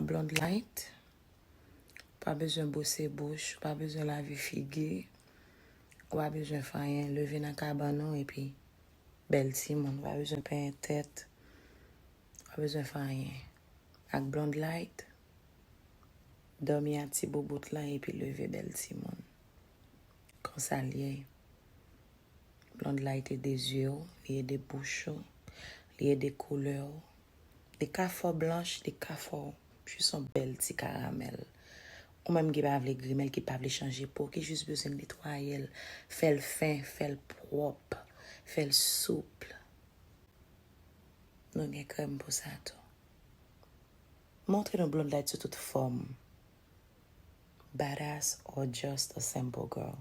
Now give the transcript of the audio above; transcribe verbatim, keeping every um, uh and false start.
Blonde Light, pa bezwen bwose bouch, pa bezwen lave figi, ou pa bezwen fè anyen. Leve nan kabann ou epi bèl timoun, ou pa bezwen penyen tèt, ou pa bezwen fè anyen. Ak Blonde Light, dòmi a ti boubout lan epi leve bèl timoun. Konsa l ye. Blonde Light ede zye w, li ede bouch ou, li ede koulè w. Li ka fè w blanch, li ka fè w jis yon bèl ti karamèl. Ou menm ki pa vle grimèl, ki pa vle chanje po, ki jis bezwen netwaye l, fè l fen, fè l pwòp, fè l soup. Nou gen krèm pou sa tou. Montre nou Blonde Light sou tout fòm. Badass or just a simple girl.